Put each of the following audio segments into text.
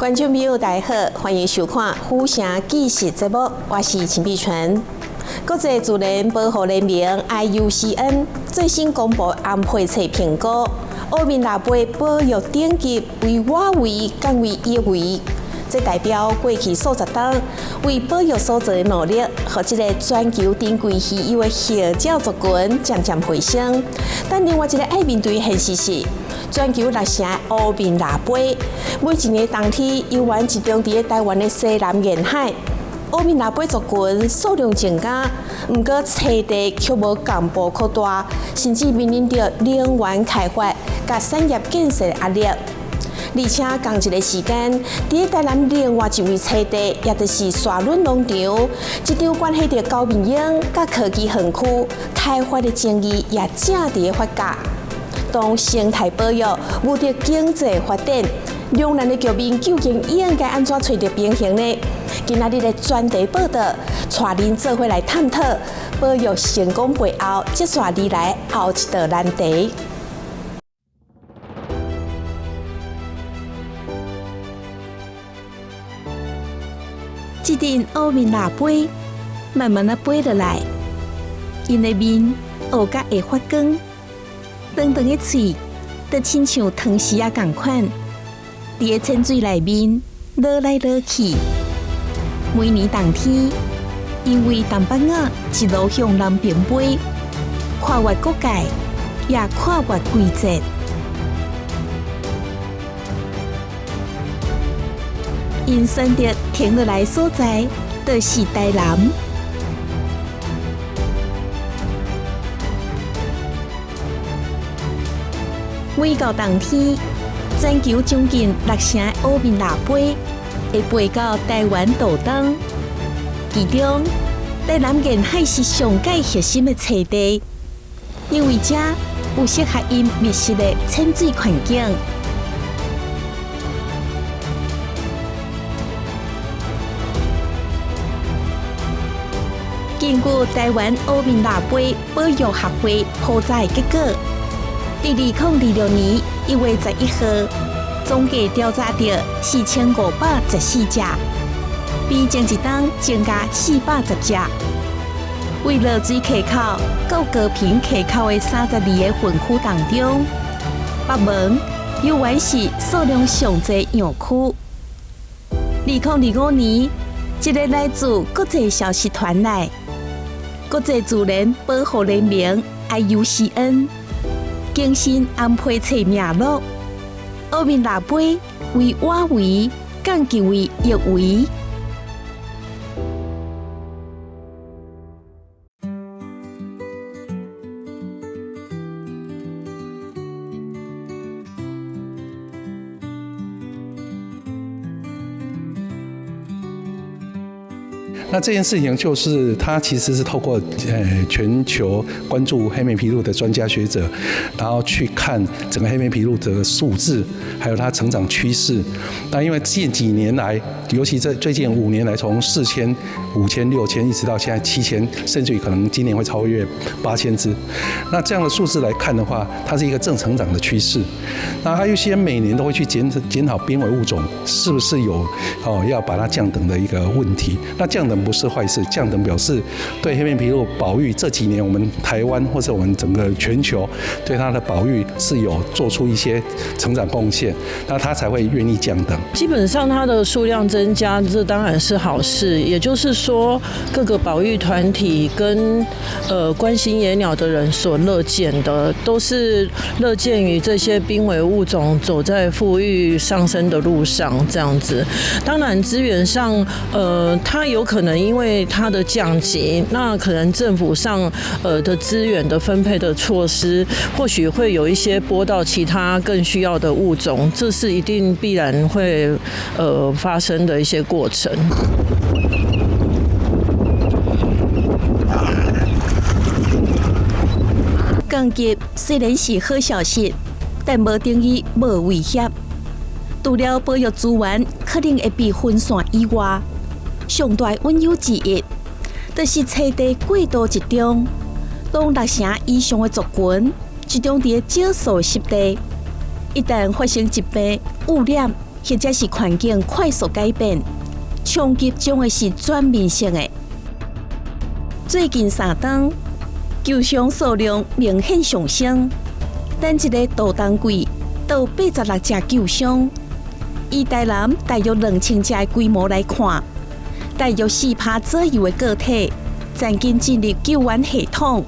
觀眾朋友大家好，歡迎收看《府城紀實》節目，我是陳碧純。國際自然保護聯盟 IUCN 最新公布安培冊評估，烏面鱲鵠保育等級為倚危降為易危，這代表過去數十冬為保育所做的努力，予這个全球珍貴稀有的候鳥族群漸漸回升。但另外一个愛面對的現實是，全球六成的烏面鱲鵠，每一年冬天猶原集中佇台灣的西南沿海。烏面鱲鵠族群數量增加，毋過棲地卻無仝步擴大，甚至面臨著能源開發佮產業建設的壓力。而且仝一个時間，佇台南另外一位棲地，也就是沙崙農場，這場關係著高面鷹佮科技園區開發的爭議也正佇發酵。當生態保育遇著經濟發展，兩難的局面究竟應該按怎揣著平衡呢？今仔日的專題報導，帶恁做伙來探討保育成功背後，接續而來後一道難題。這陣烏面鱲鵠慢慢仔飛落來，𪜶的面烏甲會發光，長長的喙，就親像湯匙仔仝款，佇个淺水內面撈來撈去。每年冬天，因為東北亞一路向南邊飛，跨越國界，也跨越季節。𪜶選擇停落來所在，就是台南。每到冬天，全球將近六成的烏面鱲鵠會飛到台灣渡冬，其中台南沿海是上蓋核心的棲地，因為遮有適合𪜶覓食的淺水環境。根據台灣烏面鱲鵠保育學會普查的結果，佇2026年1月11號，總計調查著4514隻，比前一冬增加410隻。為濁水溪口到高屏溪口的32个分區當中，北門猶原是數量上濟樣區。2025年，這个來自國際消息傳來，國際自然保護聯盟 IUCN 更新安培冊名錄，烏面鱲鵠為倚危降級為易危。那這件事情就是，它其實是透過全球關注黑面琵鷺的專家學者，然後去看整個黑面琵鷺的數字，還有它成長趨勢。那因為近幾年來，尤其這最近5年來，從4000、5000、6000，一直到現在7000，甚至於可能今年會超越8000隻。那這樣的數字來看的話，它是一個正成長的趨勢。那 IUCN 每年都會去檢討瀕危物種是不是有要把它降等的一個問題。那降等不是壞事，降等表示對黑面琵鷺保育這幾年，我們台灣或者我們整個全球對它的保育是有做出一些成長貢獻，那它才會願意降等。基本上它的數量增加，這當然是好事。也就是說，各個保育團體跟關心野鳥的人所樂見的，都是樂見於這些瀕危物種走在復育上升的路上，這樣子。當然資源上，它有可能因為它的降級，那可能政府上的資源的分配的措施，或許會有一些撥到其他更需要的物種，這是一定必然會發生的一些過程。降級雖然是好消息，但無等於無威脅。除了保育資源可能會被分散以外，上大隱憂之一，就是棲地過度集中，當六成以上的族群集中佇少數濕地，一旦發生疾病、污染、或者是環境快速改變，衝擊將會是全面性的。最近3冬，鳩鵲數量明顯上升，單一个渡冬季都有86隻鳩鵲。以台南大約2000隻的規模來看，大約4趴左右的個體，曾經進入救援系統，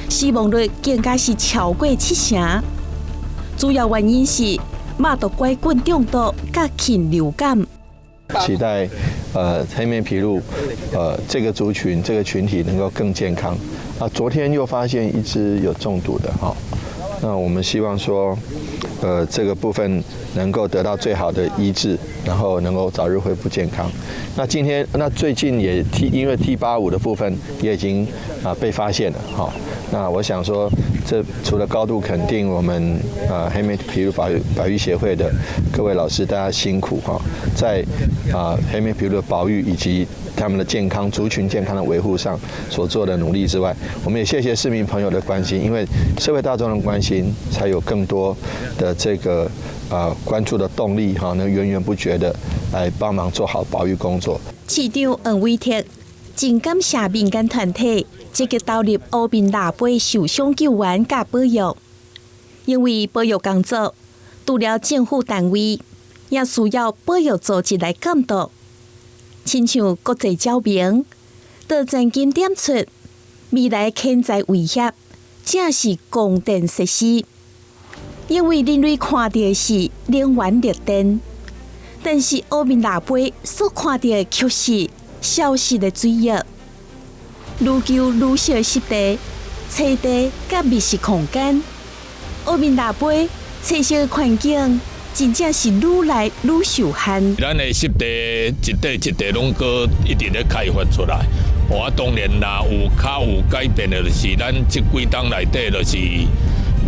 死亡率更加是超過七成。主要原因是肉毒桿菌中毒佮禽流感。期待黑面琵鷺這個族群這個群體能夠更健康。啊，昨天又發現一隻有中毒的哈，那我們希望說，這個部分能夠得到最好的醫治，然後能夠早日恢復健康。那今天那最近也 T 因為 T85的部分也已經啊被發現了哈。那我想說，這除了高度肯定我們黑面琵鷺保育協會的各位老師，大家辛苦哈，在啊黑面琵鷺的保育以及他們的健康族群健康的維護上所做的努力之外，我們也謝謝市民朋友的關心，因為社會大眾的關心，才有更多的這個關注的動力哈，能源源不絕的來幫忙做好保育工作。市長黃偉哲真感謝民間團體積極投入烏面蜊飛受傷救援佮保育，因為保育工作除了政府單位，也需要保育組織來監督。親像國際鳥盟，就曾經點出未來潛在威脅，正是光電設施。因為人類看著的是能源綠電，但是烏面蜊飛所看著的卻是消失的水域。愈久愈少的濕地、棲地佮覓食空間，烏面蜊飛棲息的環境真正是愈來愈受限。咱的濕地一塊一塊攏閣一直咧開發出來。我當然若有較有改變的，就是咱這幾冬內底，就是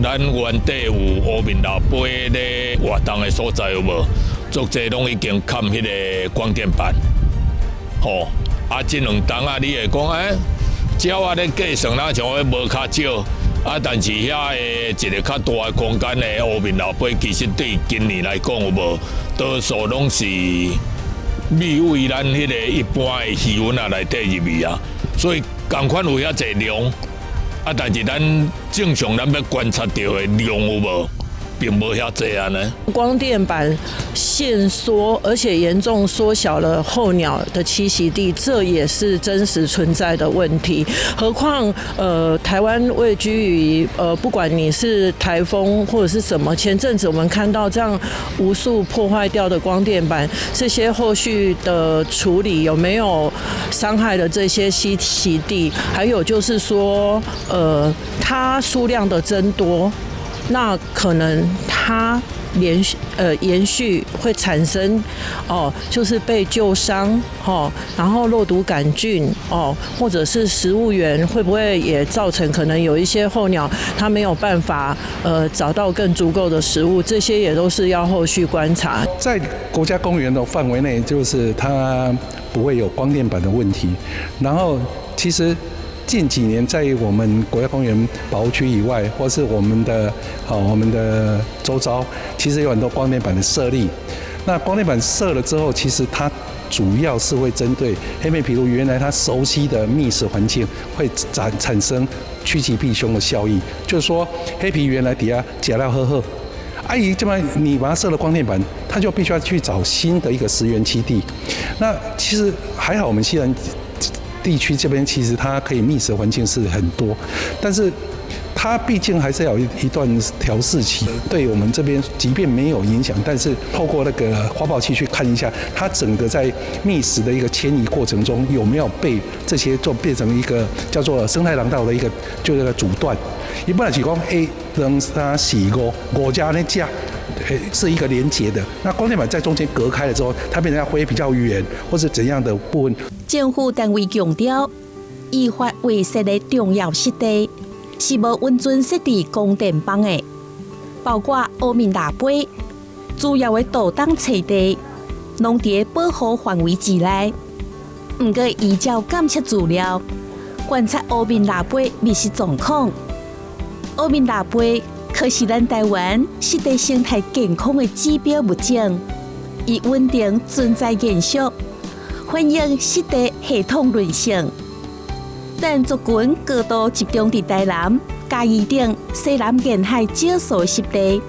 咱原底有烏面蜊飛咧活動的所在有無？足濟攏已經崁彼个光電板。吼，啊，這兩冬啊，你會講欸，鳥仔咧計算，若像無較少，啊，但是遐个一個較大的空間的烏面蜊飛，其實對今年來講有無，多數攏是覓位咱彼個一般的魚塭仔內底入去啊，所以仝款有遐濟量，啊，但是咱正常咱欲觀察著的量有無？並無遐濟按呢。光電板限縮，而且嚴重縮小了候鳥的棲息地，這也是真實存在的問題。何況，台灣位居於不管你是颱風或者是什麼，前陣子我們看到這樣無數破壞掉的光電板，這些後續的處理有沒有傷害了這些棲息地？還有就是說，它數量的增多。那可能它連續會產生哦，就是被救傷哦，然後肉毒桿菌哦，或者是食物源會不會也造成可能有一些候鳥它沒有辦法找到更足夠的食物，這些也都是要後續觀察。在國家公園的範圍內，就是它不會有光電板的問題。然後其實近幾年，在我們國家公園保護區以外，或是我們的周遭，其實有很多光電板的設立。那光電板設了之後，其實它主要是會針對黑面琵鷺原來它熟悉的覓食環境，會產生趨吉避凶的效益。就是說，黑皮原來底下食了好好，啊伊這邊你把它設了光電板，它就必須要去找新的一個食源棲地。那其實還好，我們西南地區這邊其實它可以覓食環境是很多，但是它畢竟還是要有一段調適期。對我們這邊，即便沒有影響，但是透過那個發報器去看一下，它整個在覓食的一個遷移過程中，有沒有被這些做變成一個叫做生態廊道的一個就這個阻斷。一般來講，一、兩、三、四、五，五隻咧食。是一個連結的。那光電板在中間隔開了之後，它變成要飛比較遠，或者怎樣的部分。政府單位強調，依法劃設的重要濕地是無允准設置光電板的，包括烏面蜊飛主要的渡冬棲地，攏佇保護範圍之內。毋過依照監測資料，觀察烏面蜊飛覓食狀況，烏面蜊飛可是咱台灣濕地生態健康的指標物種。以穩定存在延續，反映濕地系統韌性。但族群高度集中佇台南、嘉義等西南沿海少數濕地，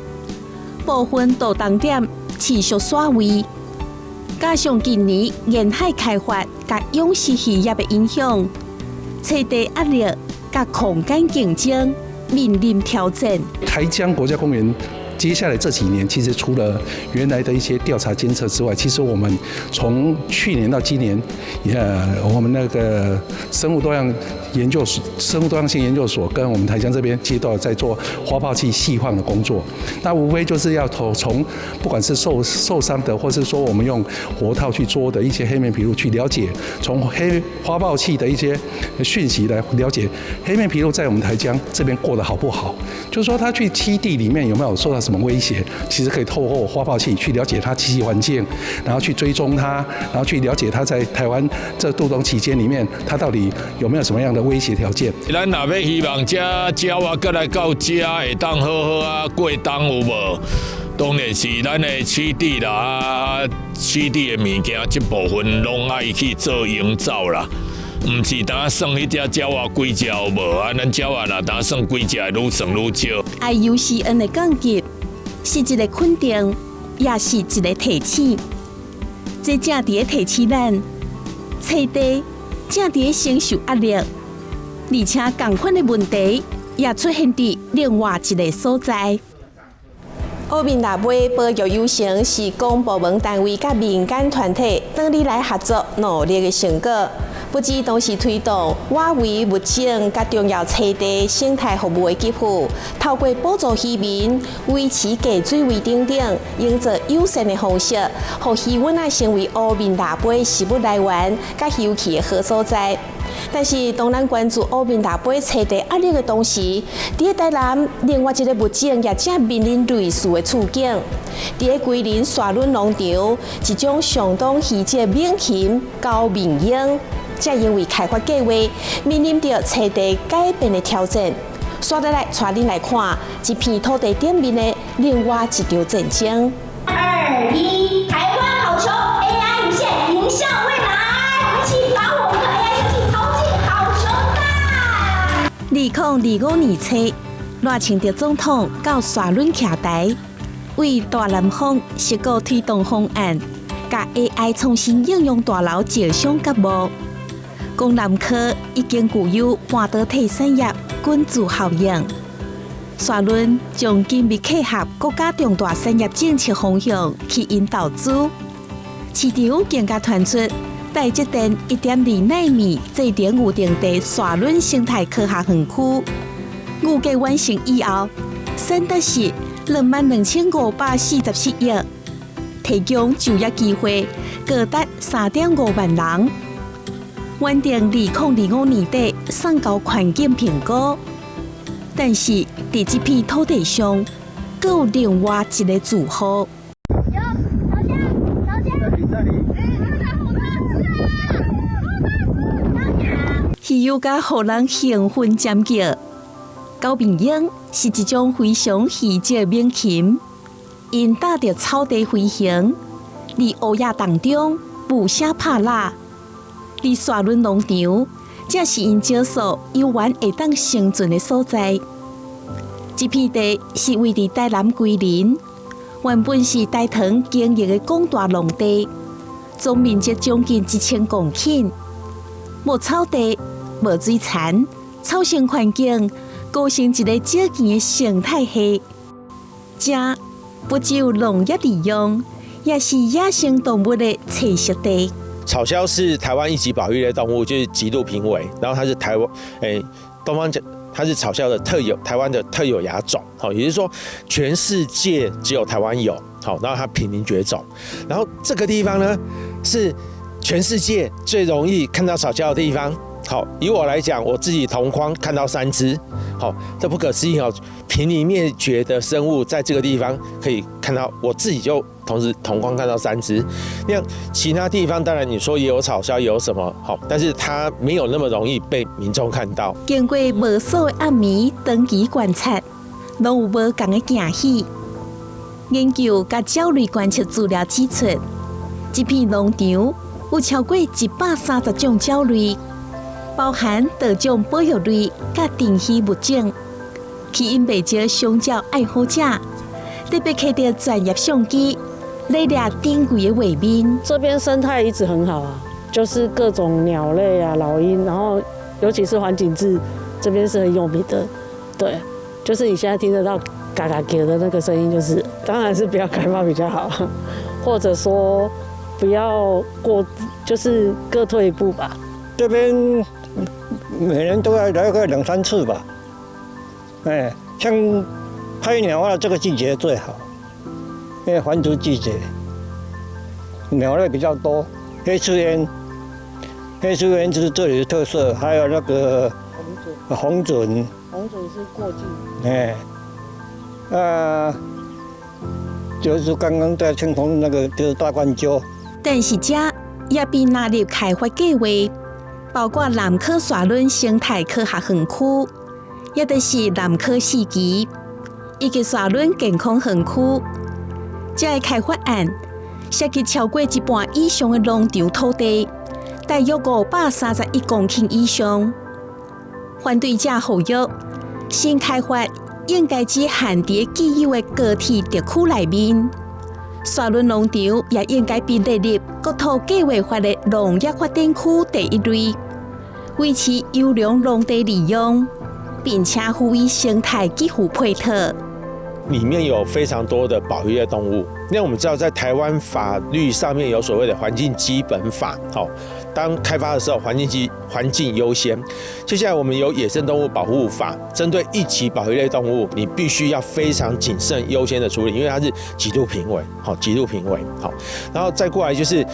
部分渡冬點持續徙位，加上近年沿海開發佮養殖漁業的影響，棲地壓力佮空間競爭面臨挑戰。台江國家公園接下來這幾年，其實除了原來的一些調查監測之外，其實我們從去年到今年，我們那個生物多樣性研究所跟我們台江這邊，其實都有在做發泡器繫放的工作。那無非就是要從不管是受傷的，或是說我們用活套去捉的一些黑面琵鷺，去了解從黑發泡器的一些訊息來了解黑面琵鷺在我們台江這邊過得好不好。就是說，它去棲地裡面有沒有受到什麼威脅？其實可以透過發泡器去了解它棲息環境，然後去追蹤它，然後去了解它在台灣這渡冬期間裡面，它到底有沒有什麼樣的威脅條件。咱若欲希望這鳥仔閣來到遮會當好好啊過冬有無？當然是咱的濕地啦，啊，濕地的物件這部分攏愛去做營造啦。毋是單算彼隻鳥仔幾隻有無？啊，咱鳥仔若單算幾隻，會愈算愈少。 IUCN 的降級是一个肯定，也是一个提醒。這正佇咧提醒咱，棲地正佇咧承受壓力，而且仝款的問題也出現佇另外一个所在。烏面蜊尾保育優先是公部門單位佮民間團體當日來合作努力的成果，不只同時推動外圍物種佮重要棲地生態服務的給付，透過補助漁民維持低水位等等，營造友善的方式，予魚塭仔成為烏面蜊尾食物來源佮休憩的好所在。但是，當咱關注烏面蜊尾棲地壓力的同時，佇咧台南另外一个物種也正面臨類似的處境。佇咧龜林沙崙農場，一種相當稀少的猛禽高面鷹，正因為開發計畫面臨著棲地改變的挑戰。煞落來，帶恁來看這片土地頂面的另外一場戰爭。二一，台灣好球，AI 無限，迎向未來，我們一起把我們的 AI 科技投進好球賽。2025年初，賴清德總統到沙崙徛台，為大南方矽谷推動方案，佮 AI 創新應用大樓照相覺悟。講南科已經具有半導體產業滾軸效應，沙崙將緊密契合國家重大產業政策方向去引投資。市場更加傳出台積電1.2納米製程預定地沙崙生態科學園區，預計完成以後，產值是22,547億，提供就業機會高達3.5萬人。原定2025年底送交環境評估，但是佇這片土地上，閣有另外一个住戶。有，朝下，朝下。這裡，這裡。好大隻啊！好大隻！稀有甲予人興奮尖叫。狗面鷹是一種非常稀少的猛禽，𪜶搭著草地飛行，佇烏夜當中無聲拍獵。佇沙崙農場，這是𪜶少數猶原會當生存的所在。這片地是位佇台南龜林，原本是台糖經營的廣大農地，總面積將近1000公頃，無草地，無水田，草生環境構成一个少見的生態系。這不只有農業利用，也是野生動物的棲息地。草鴞是台灣一級保育類動物，就是極度瀕危。然後它是台灣，東方它是草鴞的特有，台灣的特有亞種。好，也就是說全世界只有台灣有。好，然後它瀕臨絕種。然後這個地方呢，是全世界最容易看到草鴞的地方。好，以我來講，我自己同框看到三隻。好，這不可思議哦！瀕臨滅絕的生物在這個地方可以看到，我自己就同時同框看到三隻。那其他地方當然你說也有草鴞，也有什麼好，但是它沒有那麼容易被民眾看到。經過無數的暗暝長期觀察，攏有無仝的驚喜。研究佮鳥類觀測資料指出，這片農場有超過130種鳥類，包含多種保育類佮珍稀物種，吸引袂少賞鳥愛好者，特別攜著專業相機來掠珍貴的畫面。這邊生態一直很好啊，就是各種鳥類啊、老鷹，然後尤其是環頸雉，這邊是很有名的。對，就是你現在聽得到嘎嘎叫的那個聲音，就是當然是不要開發比較好，或者說不要過，就是各退一步吧。這邊每年都要來個兩三次吧。哎，像拍鳥啊，這個季節最好，因為繁殖季節，鳥類比較多。黑翅鳶，黑翅鳶就是這裡的特色，還有那個紅隼。紅隼是過境。哎，啊，就是剛剛在天空那個就是大冠鷲。但是這也被納入開發計劃，包括南科沙崙生態科學園區，也就是南科四期，以及沙崙健康園區。這个開發案涉及超過一半以上的農場土地，大約531公頃以上。反對者呼籲，新開發應該只限佇既有的高鐵特區內面。沙崙農場也應該被列入國土計劃法的農業發展區第一類，維持優良農地利用，並且輔以生態給付配套。裡面有非常多的保育類動物。那我們知道，在台灣法律上面有所謂的環境基本法，好，當開發的時候，環境優先。接下來我們有野生動物保護法，針對一級保育類動物，你必須要非常謹慎優先的處理，因為它是極度瀕危，好，極度瀕危，好。然後再過來就是，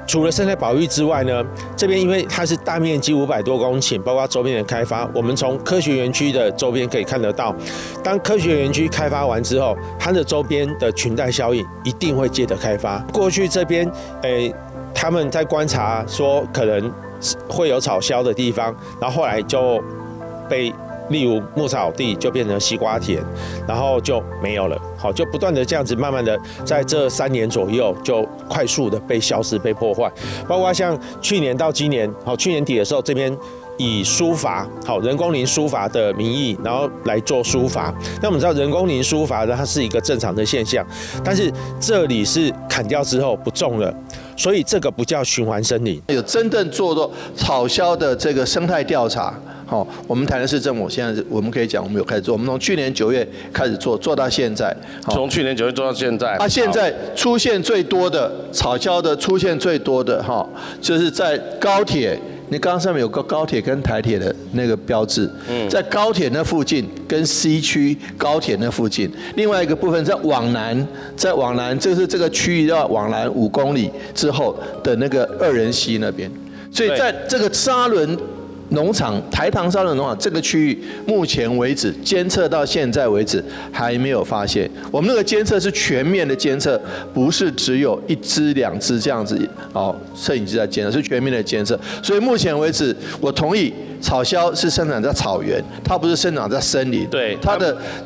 除了生態保育之外呢，這邊因為它是大面積500多公頃，包括周邊的開發，我們從科學園區的周邊可以看得到，當科學園區開發完之後，它的周邊的裙帶效應一定會接着開發。過去這邊，他們在觀察說可能會有草鴞的地方，然後後來就被例如牧草地就變成西瓜田，然後就沒有了。好，就不斷的這樣子，慢慢的在這3年左右就快速的被消失、被破壞。包括像去年到今年，好，去年底的時候，這邊以疏伐，好，人工林疏伐的名義，然後來做疏伐。那我們知道人工林疏伐呢，它是一個正常的現象，但是這裡是砍掉之後不種了，所以這個不叫循環森林。有真正做過草鴞的這個生態調查，好，我們台南市政府現在我們可以講，我們有開始做，我們從去年9月開始做，做到現在。從去年9月做到現在。啊，現在出現最多的草鴞的出現最多的哈，就是在高鐵。你剛剛上面有個高鐵跟台鐵的那個標誌，在高鐵那附近跟 C 區高鐵那附近，另外一個部分在往南，再往南，就是這個區域要往南5公里之後的那個二仁溪那邊，所以在這個沙崙農場、台糖沙崙農場這個區域，目前為止監測到現在為止還沒有發現。我們那個監測是全面的監測，不是只有一隻兩隻這樣子哦，攝影機在監測，是全面的監測。所以目前為止，我同意草鴞是生長在草原，它不是生長在森林。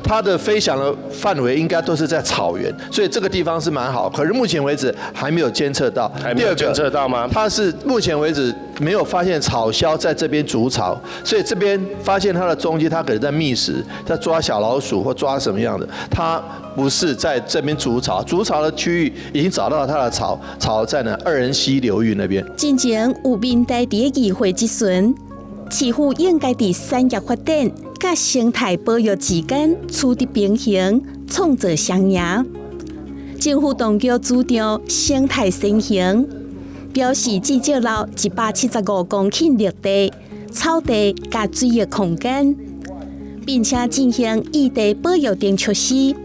它的飛翔的範圍應該都是在草原，所以這個地方是蠻好。可是目前為止還沒有監測到。還沒有監測到嗎？它是目前為止沒有發現草鴞在這邊築巢，所以這邊發現它的蹤跡，它可能在覓食，在抓小老鼠或抓什麼樣的，它不是在這邊築巢。築巢的區域已經找到了它的巢，巢在呢二仁溪流域那邊。之前有民代佇議會質詢，市府應該佇產業發展佮生態保育之間取得平衡，創造雙贏。政府當局主張生態先行，表示至少留175公頃綠地、草地佮水域空間，並且進行異地保育等措施。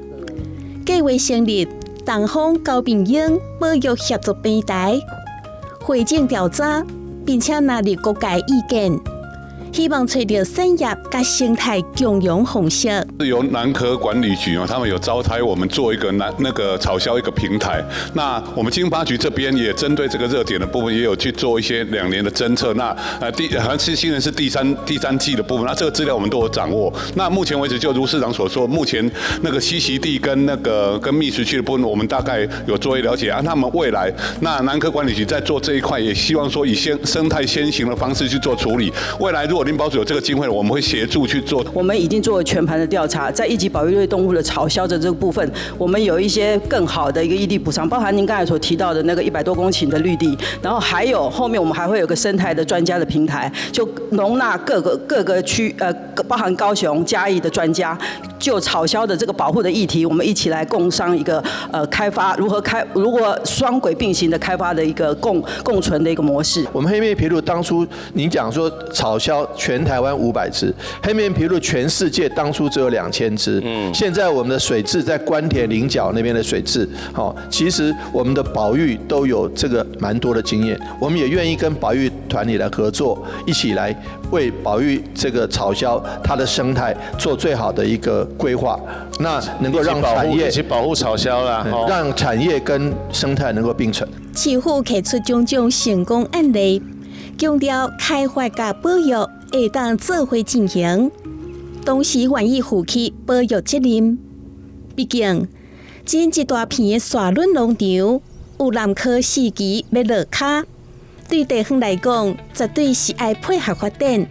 計劃成立東方高屏鷹保育協作平台，匯總調查，並且納入各界意見。希望揣著產業佮生態共融方式。由南科管理局哦，他們有招待我們做一個南那個草鴞一個平台。那我們經發局這邊也針對這個熱點的部分，也有去做一些2年的偵測。那好像是今年是第三季的部分，那這個資料我們都有掌握。那目前為止，就如市長所說，目前那個棲息地跟那個跟覓食區的部分，我們大概有做一了解啊。他們未來那南科管理局在做這一塊，也希望說以先生態先行的方式去做處理。未來如果林保署有這個經費，我們會協助去做。我們已經做了全盤的調查，在一級保育類動物的草鴞的這個部分，我們有一些更好的一個異地補償，包含您剛才所提到的那個100多公頃的綠地，然後還有後面我們還會有個生態的專家的平台，就容納各個區，包含高雄、嘉義的專家，就草鴞的這個保護的議題，我們一起來共商一個開發如何開，如果雙軌並行的開發的一個共存的一個模式。我們黑面琵鷺當初您講說草鴞全台灣500隻，黑面琵鷺全世界當初只有2000隻。現在我們的水雉在官田菱角那邊的水雉，好，其實我們的保育都有這個蠻多的經驗，我們也願意跟保育團體來合作，一起來為保育這個草鴞它的生態做最好的一個規劃，那能夠讓產業一起保護草鴞啦，讓產業跟生態能夠並存。市府提出種種成功案例，強調開發佮保育會當做伙進行，同時願意負起保育責任。畢竟，這一大片的沙崙農場有南科四期欲落跤，對地方來講，絕對是愛配合發展。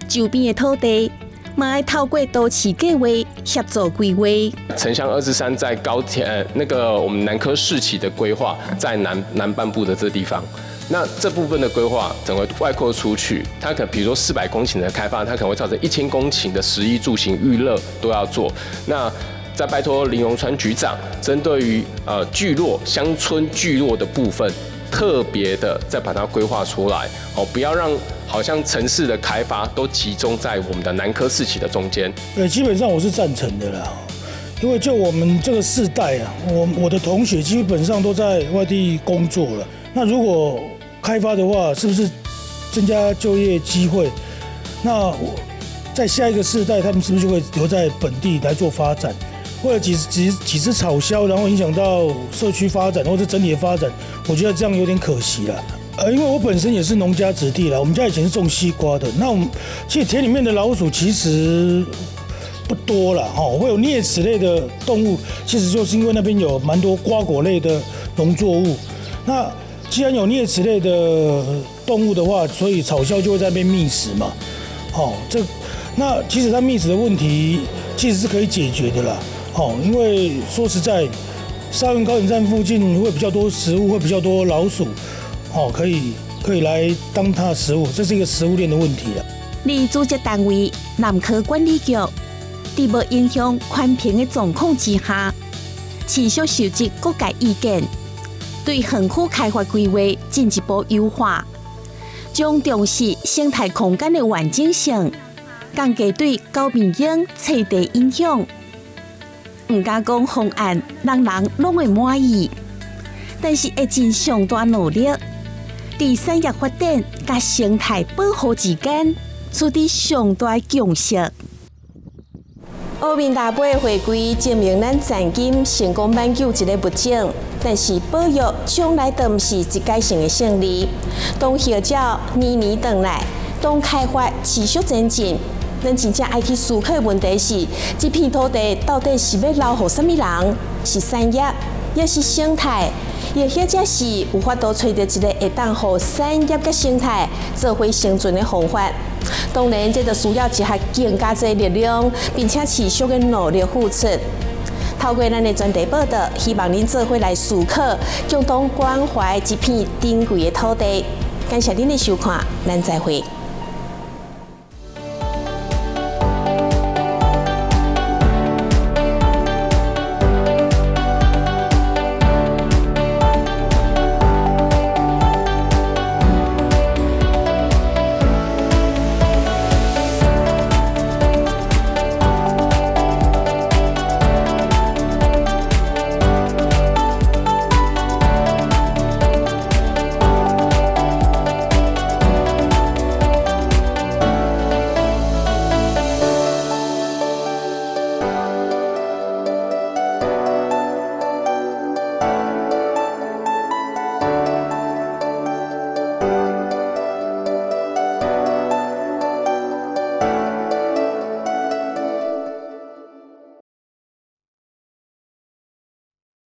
周邊的土地，嘛愛透過都市計畫協助規劃。城鄉23在高鐵那個我們南科四期的規劃在南半部的這地方。那這部分的規劃整個外擴出去，它可能比如說400公頃的開發，它可能會造成1000公頃的食衣住行娛樂都要做。那再拜託林榮川局長，針對於聚落鄉村聚落的部分，特別的再把它規劃出來，哦，不要讓好像城市的開發都集中在我們的南科四期的中間。對，基本上我是贊成的啦，因為就我們這個世代啊，我的同學基本上都在外地工作了。那如果開發的話，是不是增加就業機會？那在下一個世代，他們是不是就會留在本地來做發展？為了幾隻草鴞，然後影響到社區發展或者整體的發展，我覺得這樣有點可惜了。因為我本身也是農家子弟啦，我們家以前是種西瓜的。那我們其實田裡面的老鼠其實不多了，哈，會有齧齒類的動物，其實就是因為那邊有蠻多瓜果類的農作物。那既然有齧齒類的動物的話，所以草鴞就會在那邊覓食嘛。好，那其實它覓食的問題其實是可以解決的啦。好，因為說實在，沙崙高鐵站附近會比較多食物，會比較多老鼠，哦，可以來當它的食物，這是一個食物鏈的問題啦。而主責單位南科管理局，佇無影響環評的狀況之下，持續收集各界意見，對園區開發規劃進一步優化，將重視生態空間的完整性，降低對高面鷹棲地影響。毋敢講方案，人人攏會滿意，但是會盡上大努力，佇產業發展佮生態保護之間，取得上大共識。烏面大魃回歸，證明咱暫今成功挽救一個物種，但是保育從來都毋是一改性的勝利。當候鳥年年轉來，當開發持續前進，咱真正愛去思考的問題是：這片土地到底是欲留予啥物人？是產業，抑是生態？抑或者是有法度揣著一個會當予產業佮生態做伙生存的方法？當然，這就需要集合更加濟力量，並且持續的努力付出。透過咱的專題報道，希望恁做伙來思考，共同關懷這片珍貴的土地。感謝恁的收看，咱再會。